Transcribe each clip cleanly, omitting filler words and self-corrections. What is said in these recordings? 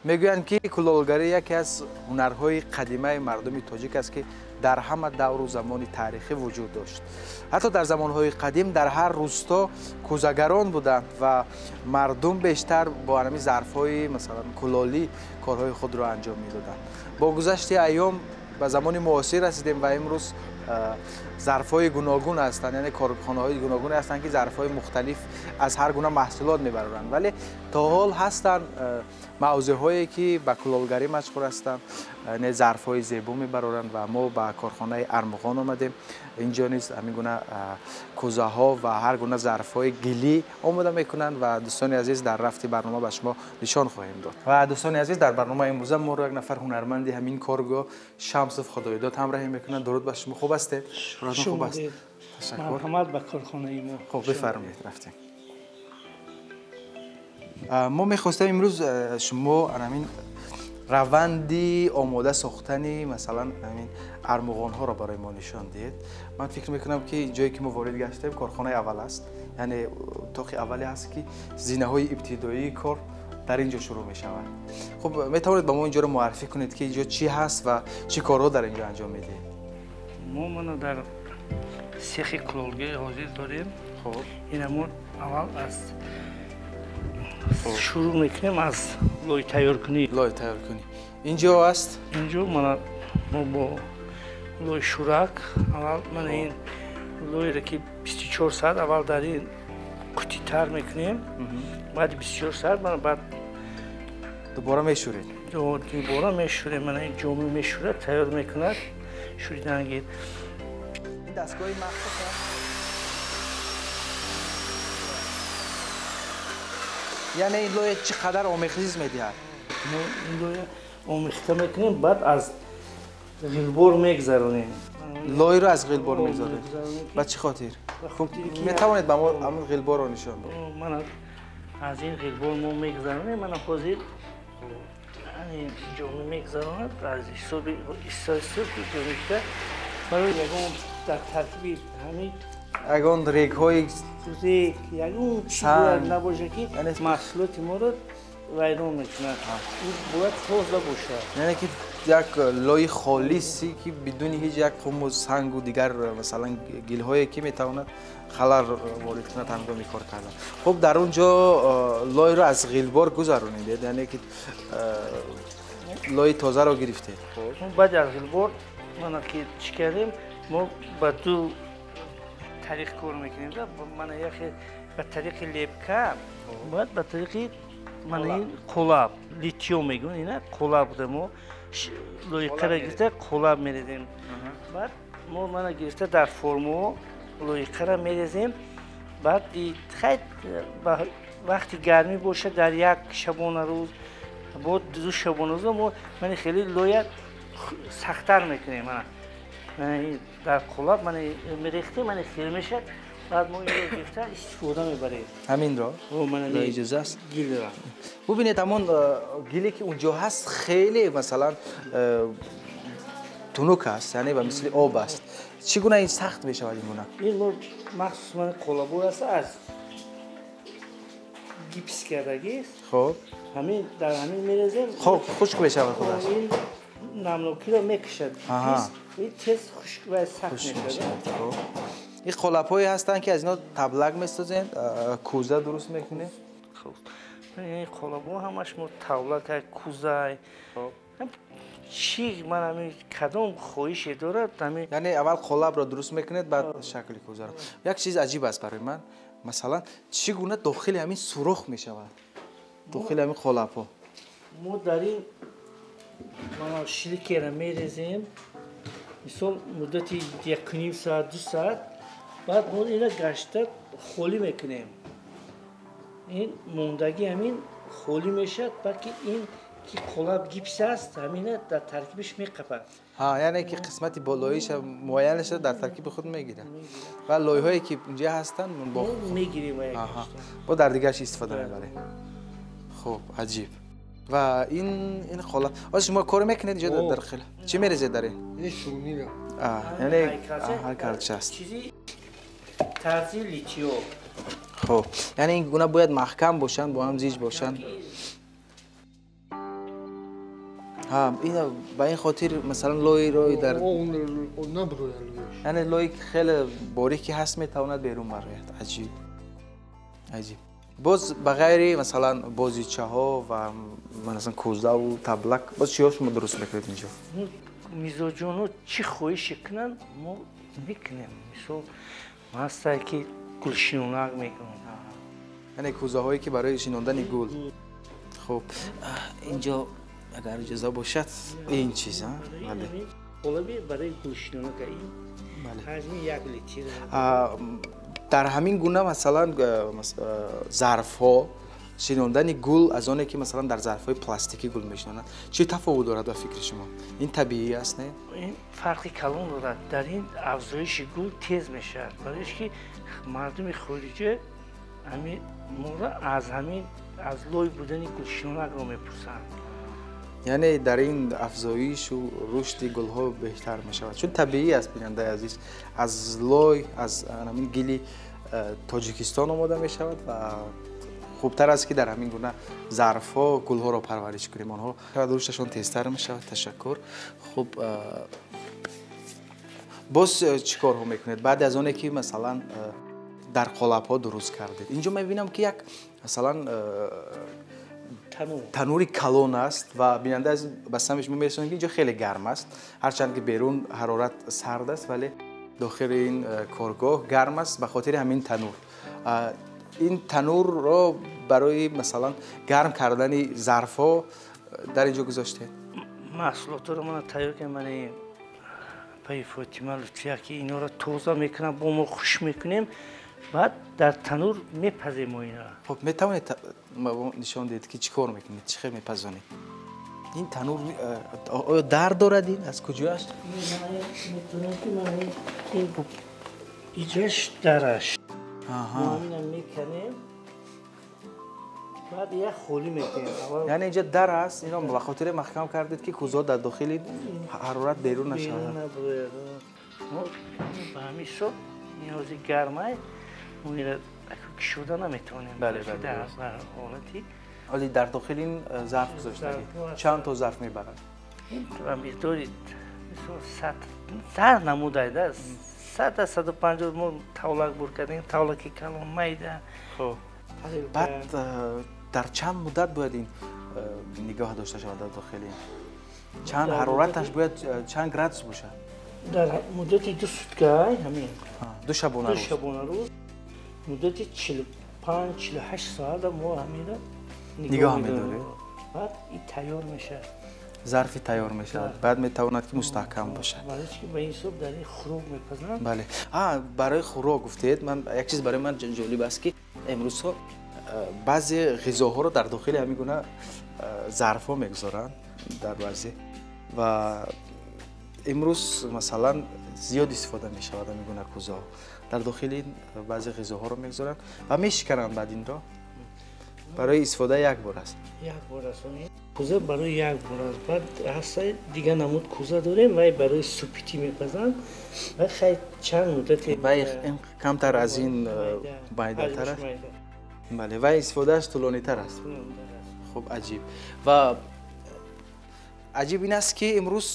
Мегӯянд, ки кулолгарӣ яке аз ҳунарҳои қадимаи мардуми тоҷик аст, ки дар ҳама давру замони таърихӣ вуҷуд дошт. Ҳатто дар замонҳои қадим дар ҳар рӯсто кӯзагарон буданд ва мардум бештар бо ҳамин зарфҳои масалан кулолӣ корҳои худро анҷом медоданд. Бо гузашти айём ба замони муосир расидем ва имрӯз зарфҳои гуногун ҳастанд, яъне корхонаҳои гуногун ҳастанд, ки зарфҳои мухталиф аз ҳар гуна маҳсулот мебароранд, вале то ҳол ҳастанд мавзеъҳое, ки ба кулолгарӣ машғул ҳастанд, яъне зарфҳои зебо мебароранд ва мо ба корхонаи Армуғон омадем. Инҷо низ ҳамин гуна кӯзаҳо ва ҳар гуна зарфҳои гилӣ омода мекунанд ва дӯстони азиз, дар рафти барнома ба шумо нишон хоҳем дод. Ва дӯстони азиз, дар барномаи имрӯза моро як нафар ҳунарманди ҳамин коргоҳ, Шамсов Худоидод, ҳамроҳӣ мекунанд. Дуруд ба шумо, хуб ҳастед? Хуб аст, ташаккур. Марҳамат ба корхонаи мо. Хуб, бифармоед, рафтем. Мо мехостем имрӯз шумо ҳамин раванди омода сохтани масалан ҳамин армуғонҳоро барои мо нишон диҳед. Ман фикр мекунам, ки ҷое ки мо ворид гаштем, корхонаи аввал аст, яъне утоқи аввале ҳаст, ки зинаҳои ибтидоии кор дар ин ҷо шурӯъ мешавад. Хуб, метавонед ба мо инҷоро муаррифӣ кунед, ки инҷо чӣ ҳаст ва чӣ корҳо дар инҷо анҷом медиҳед? Мо мана дар сехи кулолгарӣ ҳозир дорем. Хуб, ина мо аввал аз шурӯъ мекунем, аз лой тайёркунӣ. Лой тайёркунӣ инҷо аст? Инҷо мана мо бо лой шӯрак аввал мана ин лойро, ки 24 соат аввал дар ин қутӣ тар мекунем, баъди 24 соат мана баъд дубора мешӯред? Дубора мешӯрем. Мана ин ҷомӣ мешӯрад, тайёр мекунад, шӯридангир. Ин дастгоҳи махсус аст? Яъне ин лоя чӣ қадар омехзиз медиҳад? Мо ин лоя омехта мекунем, баъд аз ғилбор мегзаронем. Лойро аз ғилбор мегзаронед? Ба чӣ хотир? Метавонед ба мо ҳамин ғилборро нишон диҳед? Мана аз ин ғилбор мо мегзаронем. Мана ҳозир ҷомӣ мегзаронад аз ҳисоби ҷомишта барои ягон дар таркиби ҳамин ягон регҳои рег, ягон чиз бояд набошад, ки маҳсулоти моро вайрон мекунад. Бояд тоза бошад. Яъне ки як лои холисе, ки бидуни ҳеҷ як қуму сангу дигар масалан гилҳое, ки метавонад халал ворид кунад ҳангоми кор кардан. Хуб, дар он ҷо лойро аз ғилбор гузаронидед, яъне ки лои тозаро гирифтед. Баъд аз ғилбор мана ки чӣ кардем, мо ба ду тариқ кор мекунем. Мана яхе ба тариқи лепка, баъд ба тариқи мана ин қолаб, литьё мегӯем, ина қолаб буда, мо лоиқаро гирифта қолаб мерезем. Баъд мо мана гирифта дар формаҳо лоиқаро мерезем. Баъд хай вақти гармӣ бошад, дар як шабонарӯз бо ду шабонарӯз мо мана хеле лоя сахттар мекунем. Мана дар қолаб мана мерехтем, мана хел мешавад. Баъд мо инро гирифта истифода мебарем. Ҳаминро иҷоза аст? Гилро бубинед, ҳамон гиле, ки унҷо ҳаст, хеле масалан тунук аст, яъне ба мисли об аст. Чӣ гуна ин сахт мешавад ин гуна? Ин мо махсус мана қолабҳо аст, аз гипс кардагист. Хуб, ҳамин дар ҳамин мерезем. Хуб, хушк мешавад худаш. Ин намнокиро мекашад, ин тез хушк ва сахт мешавад. Ин қолабҳое ҳастанд, ки аз инҳо таблак месозем, кӯза дуруст мекунем. Ин қолабҳо ҳамаш мо таблак, кӯза, чӣ ман ҳамин кадом хоҳише дорад ҳамин. Яъне аввал қолабро дуруст мекунед, баъд шакли кӯзаро. Як чиз аҷиб аст барои ман, масалан чӣ гуна дохили ҳамин сурох мешавад, дохили ҳамин қолабҳо? Мо дар ин мана шиликеро мерезем, мисол муддати 1,5 соат, 2 соат, баъд мо ина гашта холӣ мекунем. Ин мондагӣ ҳамин холӣ мешавад, балки ин ки қолаб гипс аст, ҳамина дар таркибиш меқапад. Яъне ки қисмати болоиша муайянашро дар таркиби худ мегирад ва лойҳое, ки инҷа ҳастанд, мегирем бо дар дигараш истифода мебарем. Хуб, аҷиб. Ва ин қолаб оё шумо кор мекунед инҷо дар хел? Чӣ мерезед дар ин? Ин шӯниро. Яъне ҳайкалча аст. Чизи тарзи литьё. Хуб, яъне ин гуна бояд маҳкам бошанд, бо ҳам зич бошанд. Ба ин хотир масалан лойро дар яъне лои хеле борик ки ҳаст метавонад берун барояд. Аҷиб, аҷиб. Боз ба ғайри масалан бозичаҳо ва масалан кӯзаву таблак боз чиҳо шумо дуруст мекунед инҷо? Мизоҷоно чӣ хоҳише кунанд, мо мекунем. Мисол ҳастае ки гулшинонак мекунем, яъне кӯзаҳое ки барои шинондани гул. Хуб, инҷо агар иҷоза бошад ин чиз, бале, қолаби барои гулшинонак, ин ҳаҷми 1 литр. Дар ҳамин гуна масалан зарфҳо шинондани гул аз оне ки масалан дар зарфҳои пластикӣ гул мешинонанд, чӣ тафовут дорад ба фикри шумо? Ин табиӣ аст, не? Ин фарқи калон дорад. Дар ин афзоиши гул тез мешавад, барои ки мардуми хориҷа ҳамин моро аз ҳамин аз лой будани гулшинонакро мепурсанд. Яъне дар ин афзоишу рушди гулҳо беҳтар мешавад, чун табиӣ аст. Бинандаи азиз, аз лой, аз ҳамин гили Тоҷикистон омода мешавад ва хубтар аст ки дар ҳамин гуна зарфҳо гулҳоро парвариш кунем, онҳо рушдашон тезтар мешавад. Ташаккур. Хуб, боз чӣ корҳо мекунед баъд аз оне ки масалан дар қолабҳо дуруст кардед? Инҷо мебинам ки як масалан танури калон аст ва бинанда ба самти шумо мерасонем ки инҷо хеле гарм аст, ҳарчанд ки берун ҳарорат сард аст, вале дохили ин коргоҳ гарм аст ба хотири ҳамин танур. Ин танурро барои масалан гарм кардани зарфҳо дар инҷо гузоштед? Маҳсулотро мана тайёр кардем, мана пайи Фотима Лутфия ки инҳоро тоза мекунам, бо мо хуш мекунем, баъд дар танур мепазем мо инро. Хуб, метавонед нишон диҳед ки чӣ кор мекунед, чӣ хел мепазонед? Ин танур оё дар дорад? Ин аз куҷо аст? Метавонем ки мана ин иҷош дараш. Мо ина мекунем, баъд як холӣ мекунем. Яъне инҷа дар аст, ино ба хотири маҳкам кардед ки кӯзаҳо дар дохили ҳарорат берун нашавад. Мо ба ҳамин ҳисоб ниёзи гармай мо ина кушода наметавонем. Бале, бале. Дар ҳолати ҳоли дар дохили ин зарф гузоштагӣ чанд то зарф мебарад? Ба миқдори мисол 100 намудайда, 100 150 мо тавлак бур кардем, тавлаки калон, майда. Хуб, баъд дар чанд муддат бояд ин нигоҳ дошта шавад дар дохили ин? Чанд ҳарораташ бояд чанд градус бошад? Дар муддати 2 сутка, ҳамин 2 шабонарӯз, 2 шабонарӯз муддати 45-48 соат мо ҳаминро нигоҳ медорем. Баъд ин тайёр мешавад, зарфи тайёр мешавад, баъд метавонад ки мустаҳкам бошад. Барои чи ба ин ҳисоб дар ин хӯрок мепазанд. Бале, барои хӯрок гуфтед, ман як чиз барои ман ҷолиб аст ки имрӯзҳо баъзе ғизоҳоро дар дохили ҳамин гуна зарфҳо мегузоранд дар баъзе, ва имрӯз масалан зиёд истифода мешавад ҳамин гуна кӯзаҳо. Дар дохили баъзе ғизоҳоро мегузоранд ва мешикананд, баъд инро барои истифода як бор аст. Як бор аст. Кӯза барои як бор аст. Баъд ҳаста дигар намуд кӯза дорем, вай барои супитӣ мепазанд ва хай чанд муддате вай камтар аз ин майдатар аст. Бале, вай истифодааш тӯлонитар аст. Хуб, аҷиб. Ва аҷиб ин аст ки имрӯз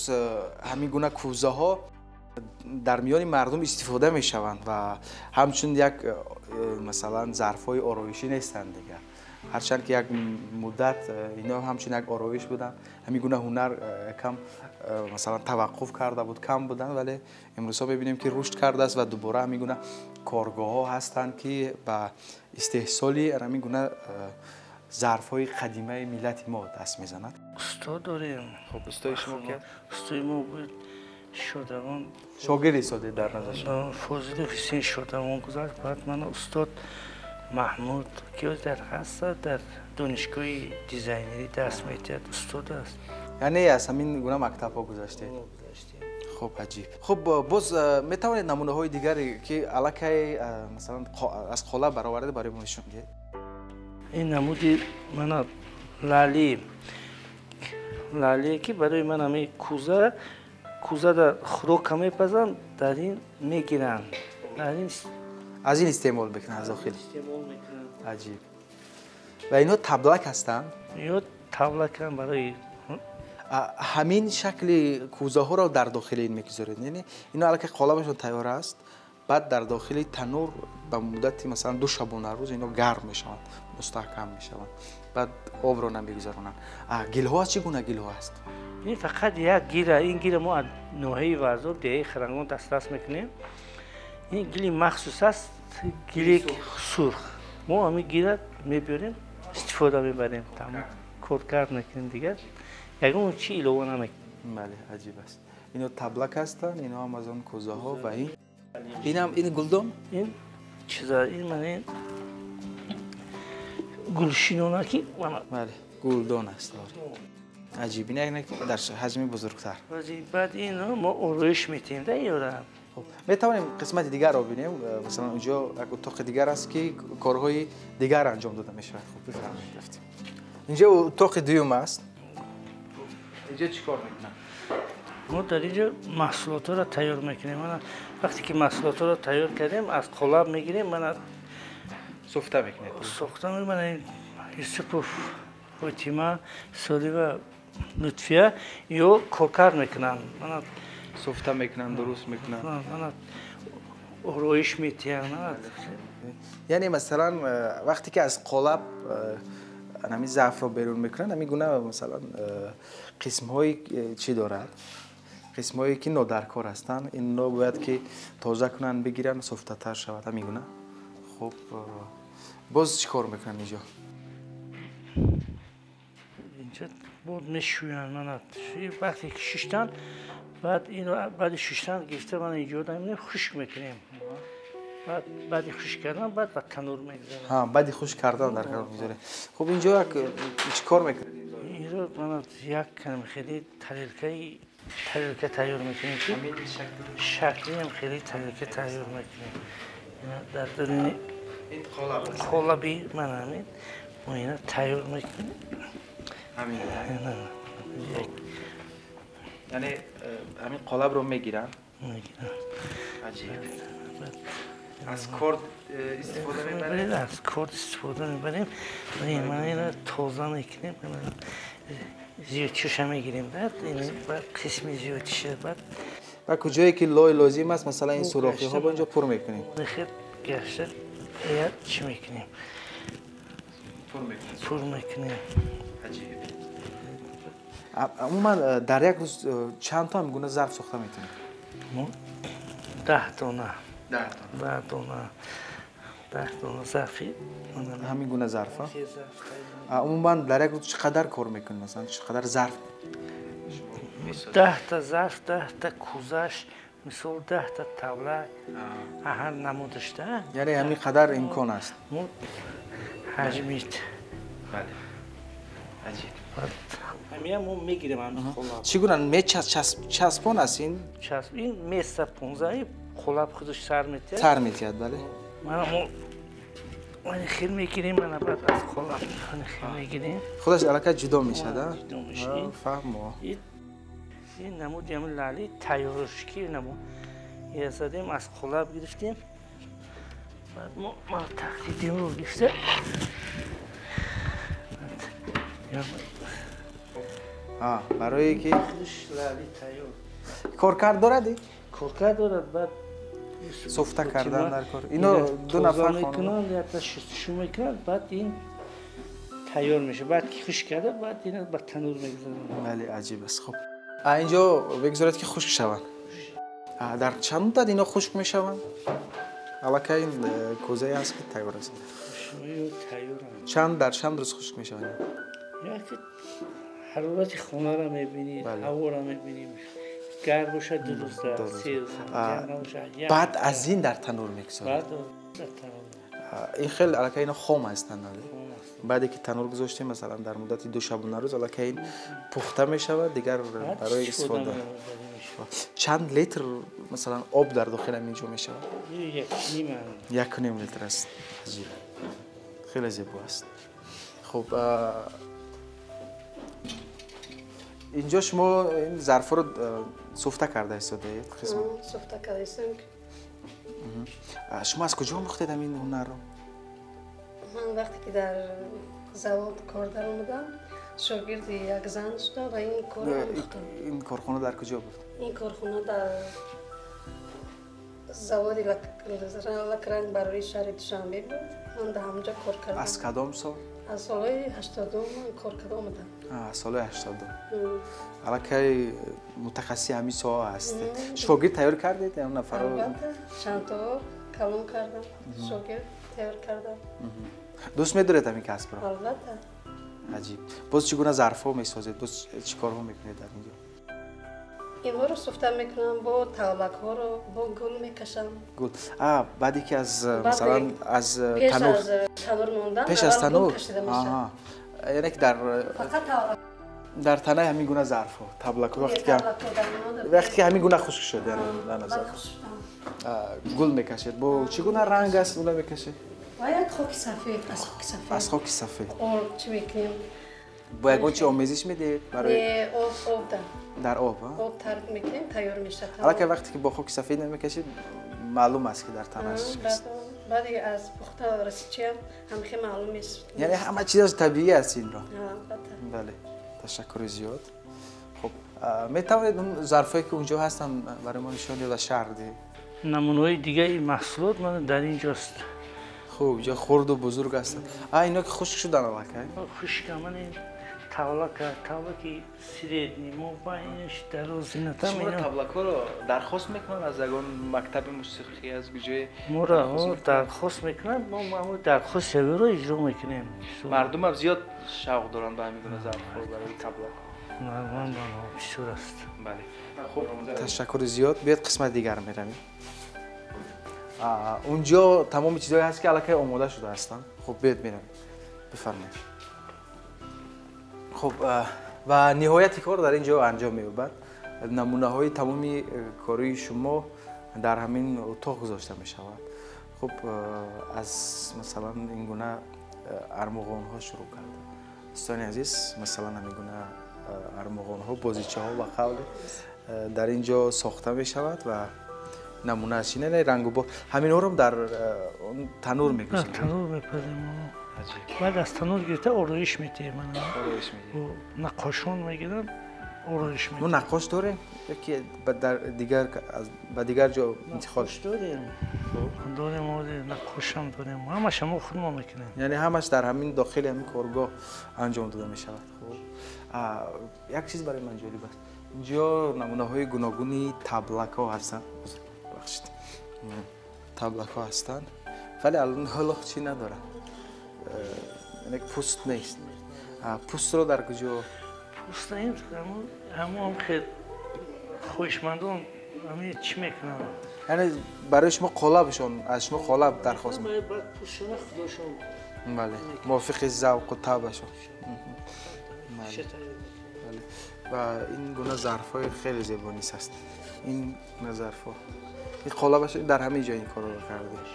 ҳамин гуна кӯзаҳо дар миёни мардум истифода мешаванд ва ҳамчун як масалан зарфҳои ороишӣ нестанд дигар. Ҳарчанд ки як муддат ино ҳамчун як ороиш буданд, ҳамин гуна ҳунар кам масалан таваққуф карда буд, кам буданд, вале имрӯзҳо мебинем ки рушд кардааст ва дубора ҳамин гуна коргоҳҳо ҳастанд ки ба истеҳсоли ҳамин гуна зарфҳои қадимаи миллати мо даст мезананд. Устод дорем. Хуб, устои шумо ки? Устои мо буд Шодравон. Шогирд истодед дар назар шумо? Фозилов Ҳусейн Шодравон гузашт. Баъд ман устод Маҳмуд ки дар ҳаста дар донишгоҳи дизайнерӣ дарс медиҳад, устод аст. Яъне аз ҳамин гуна мактабҳо гузаштед? Гузаштем. Хуб, аҷиб. Хуб, боз метавонед намунаҳои дигаре ки аллакай масалан аз қолаб бароварда барои мо нишон диҳед? Ин намуди мана лали, лалие ки барои ман ҳамин кӯзада хӯрока мепазанд, дар ин мегиранд, дар ин аз ин истеъмол мекунанд, аз дохил истеъмол мекунанд. Аҷиб. Ва инҳо таблак ҳастанд? Инҳо таблаканд барои Ҳамин шакли кӯзаҳоро дар дохили ин мегузоред, яъне ино аллакай қолабашон тайёр аст, баъд дар дохили танур ба муддати масалан 2 шабонарӯз ино гарм мешаванд, мустаҳкам мешаванд, баъд обро намегузаронанд. Гилҳо аз чӣ гуна гилҳо аст? Ин фақат як гила, ин гила мо аз ноҳияи Варзоб, деҳаи Харангон дастрас мекунем. Ин гили махсус аст, гили сурх. Мо ҳамин гила мебиёрем, истифода мебарем, тамом коркард мекунем, дигар ягон чи илова намекунем. Бале, аҷиб аст. Ино таблак ҳастанд, ино ҳам аз он кӯзаҳо ва ин инам ин гулдон? Ин чиза, ин мана ин гулшинона ки бале, гулдон аст. Аҷиб, ин як дар ҳаҷми бузургтар. Баъд ино мо ороиш метиҳем да ёра. Хуб, метавонем қисмати дигарро бинем. Масалан, онҷо як утоқи дигар аст ки корҳои дигар анҷом дода мешавад. Хуб, бифармоед, рафтем. Инҷо утоқи дуюм аст. Инҷо чӣ кор мекунанд? Мо дар инҷо маҳсулотҳоро тайёр мекунем. Мана вақте ки маҳсулотҳоро тайёр кардем, аз қолаб мегирем, мана суфта мекунед. Сохта мана Юсупов, Фотима, Солива, Лутфия ё коркард мекунанд. Мана суфта мекунанд, дуруст мекунанд. Мана ороиш метиҳанд. Яъне масалан вақте ки аз қолаб ҳамин зарфро берун мекунанд, ҳамин гуна масалан қисмҳои чӣ дорад? Қисмҳое ки нодаркор ҳастанд, инро бояд ки тоза кунанд, бигиранд, суфтатар шавад, ҳамин гуна. Хуб, боз чӣ кор мекунанд инҷо? Инҷо боз мешӯянд. Мана вақте ки шиштанд, баъд ино баъди шиштан гирифта мана инҷо даминем, хушк мекунем. Баъди хушк кардан баъд ба танур мегузорем. Ҳа, баъди хушк кардан дар танур мегузорем. Хуб, инҷо як чӣ кор мекунед? Инҷо мана як кам хеле тарелка тайёр мекунем ки шакли ҳам хеле тарелка тайёр мекунем. Дар даруни ин қолаб аст. Қолаби мана ҳамин мо ина тайёр мекунем. Ҳамин. Яъне ҳамин қолабро мегиранд? Мегиранд. Аҷиб. Аз корд истифода мебарем? Аз корд истифода мебарем. Мана ина тоза мекунем. Зиёдчиша мегирем, баъд қисми зиёдчиша баъд ва куҷое ки лой лозим аст, масалан ин сурохиҳо ба инҷо пур мекунем. Хел гашта чӣ мекунем? Пур мекунем. Пур мекунем. Аҷиб. Умуман дар як рӯз чанд то ҳамин гуна зарф сохта метавонем? Мо 10 дона. 10 дона. 10 дона. 10 дона зарфи. Ҳамин гуна зарф, а? Умуман дар як рӯз чӣ қадар кор мекунед? Масалан, чӣ қадар зарф? 10 та зарф, 10 та кӯзаш, мисол 10 та тавла, ҳар намудаш да. Яъне ҳамин қадар имкон аст. Мо ҳаҷмит. Бале. Аҷиб. Ҳамин мо мегирем ҳамин қолаб. Чӣ гуна мечаспон аст ин? Часп, ин меса 15 қолаб худаш сар метиҳад. Сар метиҳад, бале. Мана мо хел мегирем, мана баъд аз қолаб хел мегирем. Худаш аллакай ҷудо мешавад, а? Ҷудо мешавад. Фаҳмо. Ин намуди ҳамин лаъли тайёрш ки намуд. Я задем, аз қолаб гирифтем. Баъд мо тахтидимро гирифта. Барое ки худаш лаъли тайёр. Коркард дорад? Коркард дорад, баъд суфта кардан дар кор. Ино ду нафар мекунанд, якта шустушу мекунанд, баъд ин тайёр мешавад. Баъд ки хушк карда, баъд ина ба танур мегузоранд. Бале, аҷиб аст. Хуб, инҷо бигзоред ки хушк шаванд. Дар чанд муддат ино хушк мешаванд? Аллакай ин кӯзае аст ки тайёр аст. Чанд дар чанд рӯз хушк мешаванд? Яке ҳарорати хонаро мебинӣ, ҳаворо мебинӣ. Гарм бошад 2 рӯз, 3 рӯз, гарм набошад як. Баъд аз ин дар танур мегузоред? Баъд дар танур. Ин хел аллакай ино хом ҳастанд. Баъде ки танур гузоштем, масалан дар муддати 2 шабонарӯз аллакай ин пухта мешавад, дигар барои истифода. Чанд литр масалан об дар дохили ҳамин ҷо мешавад? 1.5 литр аст. Аҷиб. Хеле зебо аст. Хуб, инҷо шумо ин зарфҳоро суфта карда истодаед? Суфта карда истодем. Шумо аз куҷо омӯхтед ҳамин ҳунарро? Ман вақте ки дар завод кор даромадам, Шогирди як зан шудам ва ин корро омӯхтам. Ин корхона дар куҷо буд? Ин корхона дар заводи лакранг барои шаҳри Душанбе буд. Ман дар ҳамонҷо кор кардам. Аз кадом сол? Аз солҳои 80 ман кор карда омадам. Аз солҳои 80. Аллакай мутахассиси ҳамин соҳа ҳастед. Шогирд тайёр кардед ё нафаро? Албатта, чандто калон кардам, шогирд тайёр кардам. Дӯст медоред ҳамин касбро? Албатта. Аҷиб. Боз чӣ гуна зарфҳо месозед? Боз чӣ корҳо мекунед дар инҷо? Инҳоро суфта мекунам, бо тавлакҳоро, бо гул мекашам. Гул. Баъде ки аз масалан аз танур пеш аз танур мондан, пеш аз танур яъне ки дар фақат тавлак дар танаи ҳамин гуна зарфҳо, таблакҳо вақте ки ҳамин гуна хушк шуд, яъне дар назар гул мекашед. Бо чӣ гуна ранг аст гула мекашед? Бояд хоки сафед, аз хоки сафед. Аз хоки сафед. Ор чӣ мекунем? Бо ягон чи омезиш медиҳед барои? Не, об, об да. Дар об, об тар мекунем, тайёр мешавад. Аллакай вақте ки бо хоки сафед намекашед, маълум аст ки дар танаш. Баъди аз пухта расидчиам ҳамхе маълум мешавад. Яъне ҳама чизаш табиӣ аст инро. Албатта. Бале, ташаккури зиёд. Хуб, метавонед он зарфҳое ки унҷо ҳастанд барои мо нишон диҳед ва шарҳ диҳед? Намунаҳои дигари маҳсулот ман дар инҷост. Хуб, инҷо хурду бузург ҳастанд. Ино ки хушк шудан аллакай? Хушка, ман тавлака, тавлаки средний, мо байниш дарозинатам. Шумо таблакҳоро дархост мекунанд аз ягон мактаби мусиқӣ, аз куҷое? Моро дархост мекунанд, мо ҳамон дархости ҳавиро иҷро мекунем. Мардумам зиёд шавқ доранд ба ҳамин гуна зарфҳо барои таблак. Мардум бисёр аст. Бале. Хуб, ташаккури зиёд. Биёед қисмати дигар меравем. Унҷо тамоми чизҳое ҳаст ки аллакай омода шуда ҳастанд. Хуб, биёед меравем. Бифармоед. Хуб, ва ниҳояти кор дар ин ҷо анҷом меёбад. Намунаҳои тамоми кории шумо дар ҳамин утоқ гузошта мешавад. Хуб, аз масалан ин гуна армуғонҳо шурӯъ карда. Дӯстони азиз, масалан ҳамин гуна армуғонҳо, бозичаҳо ба қавле дар ин ҷо сохта мешавад ва намунааш ин рангу бор. Ҳаминҳоро дар танур мегузоред? Танур мепазем. Баъд аз танур гирифта ороиш медиҳем. Наққошон мегиранд, ороиш медиҳем. Мо наққош дорем ё ки ба дигар ҷо интиқол? Наққош дорем. Дорем, наққошам дорем. Ҳамаша мо худмо мекунем. Яъне ҳамаш дар ҳамин дохили ҳамин коргоҳ анҷом дода мешавад. Хуб, як чиз барои ман ҷолиб аст. Инҷо намунаҳои гуногуни таблакҳо ҳастанд. Бахшид, таблакҳо ҳастанд, вале ҳоло чӣ надоранд. Яъне пӯст нест. Пӯстро дар куҷо? Пӯст ҳамон хел хоҳишмандон ҳамин чӣ мекунанд? Яъне барои шумо қолабшон, аз шумо қолаб дархост мекунанд? Баъд пӯстшона худошон. Бале, мувофиқи завқу табъашон. Бале, ва ин гуна зарфҳои хеле зебо низ ҳаст. Ин гуна зарфҳо, ин қолабаш дар ҳамин ҷо ин корро кардем.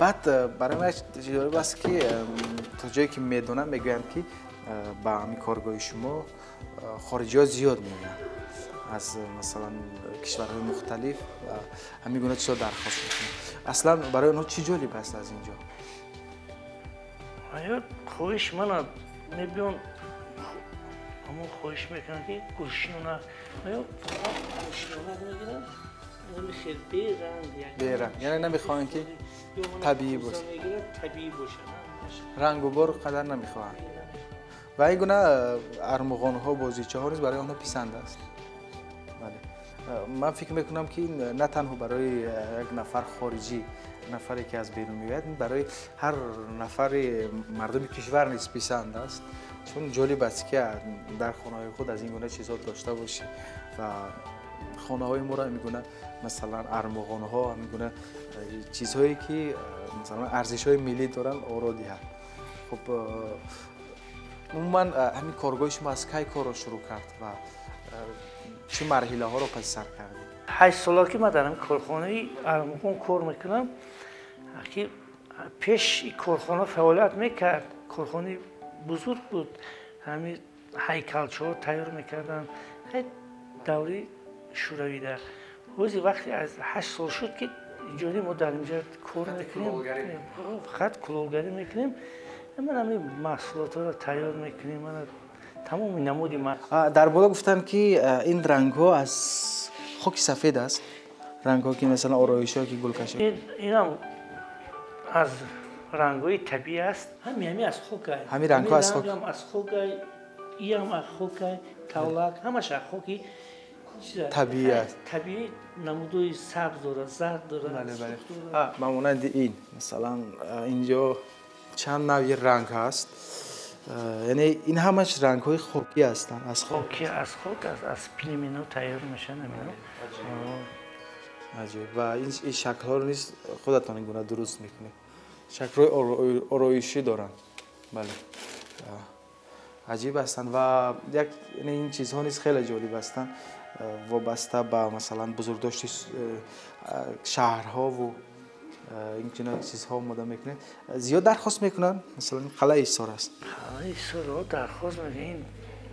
Баъд барои ман ҷолиб аст ки то ҷое ки медонам мегӯянд ки ба ҳамин коргоҳи шумо хориҷиҳо зиёд меоянд аз масалан кишварҳои мухталиф ва ҳамин гуна чизҳо дархост мекунанд. Аслан барои онҳо чӣ ҷолиб аст аз ин ҷо? Хоҳиш мана мебиён ҳамон хоҳиш мекунанд ки гулшинона фақат гулшинона мегиранд. Беранг, яъне намехоҳанд ки табиӣ бошад. Табиӣ бошад. Рангу бор қадар намехоҳанд. Ва ин гуна армуғонҳо, бозичаҳо низ барои онҳо писанд аст. Бале, ман фикр мекунам ки на танҳо барои як нафар хориҷӣ, нафаре ки аз берун меояд, барои ҳар нафари мардуми кишвар низ писанд аст. Чун ҷолиб аст ки дар хонаҳои худ аз ин гуна чизҳо дошта бошӣ ва хонаҳои моро ҳамин гуна масалан армуғонҳо, ҳамин гуна чизҳое ки масалан арзишҳои миллӣ доранд оро диҳад. Хуб, умуман ҳамин коргоҳи шумо аз кай корро шурӯъ кард ва чӣ марҳилаҳоро паси сар кардед? 8 сола ки ман дар ҳамин корхонаи армуғон кор мекунам, ки пеш корхона фаъолият мекард, корхонаи бузург буд, ҳамин ҳайкалчаҳо тайёр мекарданд. Даври шӯравида. Ҳози вақте аз 8 сол шуд ки иҷоди мо дар инҷа кор мекунем, фақат кулолгарӣ мекунем. Ман ҳамин маҳсулотҳоро тайёр мекунем, мана тамоми намуди. Дар боло гуфтанд, ки ин рангҳо аз хоки сафед аст, рангҳо, ки масалан ороишҳо, ки гулкашӣ. Инам аз рангҳои табиӣ аст, ҳами аз хок. Ҳамин рангҳо аз хок. Аз хок, иам аз хок, тавлак, ҳамаш аз хоки. Табиӣ аст. Табиӣ, намудои сабз дорад, зард дорад. Ба монанди ин, масалан, инҷо чанд навъи ранг ҳаст, яъне ин ҳамаш рангҳои хокӣ ҳастанд, аз хок. Хоки, аз хок, аз племено тайёр мешаванд амино. Аҷиб! Ва ин шаклҳоро низ худатон ин гуна дуруст мекунед, шаклҳои ороишӣ доранд. Бале, аҷиб ҳастанд ва як ин чизҳо низ хеле ҷолиб ҳастанд, вобаста ба, масалан, бузургдошти шаҳрҳову ин чунин чизҳо омода мекунед. Зиёд дархост мекунанд? Масалан, қалъаи Ҳисор аст. Қалъаи Ҳисор дархост мекунанд,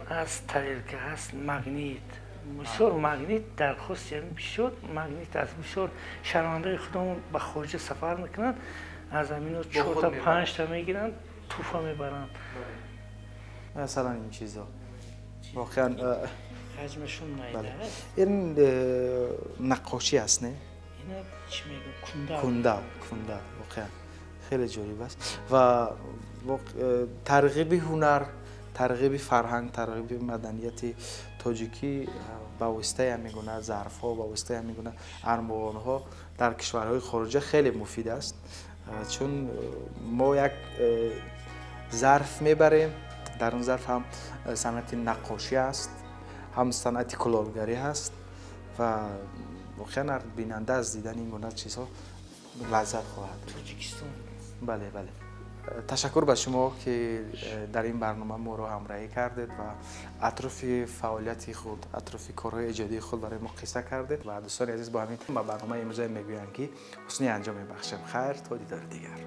аз тарелка ҳаст, магнит, бисёр магнит дархост, бисёр магнит аст. Бисёр шаҳрвандои худамон ба хориҷа сафар мекунанд, аз ҳамино чорта, панҷта мегиранд, туҳфа мебаранд. Масалан, ин чизҳо воқеан ҳаҷмашон майда. Ин наққошӣ аст, не? Ина чӣ мегӯ, кундав. Кундав, кундав, воқеан хеле ҷолиб аст ва тарғиби ҳунар, тарғиби фарҳанг, тарғиби маданияти тоҷикӣ ба воситаи ҳамин гуна зарфҳо, ба воситаи ҳамин гуна армуғонҳо дар кишварҳои хориҷа хеле муфид аст, чун мо як зарф мебарем, дар он зарф ҳам санъати наққошӣ аст, ҳам санъати кулолгарӣ ҳаст ва воқеан ҳар бинанда аз дидани ин гуна чизҳо лаззат хоҳад. Тоҷикистон. Бале, ташаккур ба шумо, ки дар ин барнома моро ҳамроҳӣ кардед ва атрофи фаъолияти худ, атрофи корҳои эҷодии худ барои мо қисса кардед. Ва дӯстони азиз, бо ҳамин ба барномаи имрӯза мегӯянд, ки ҳусни анҷом мебахшем. Хайр, то дидори дигар.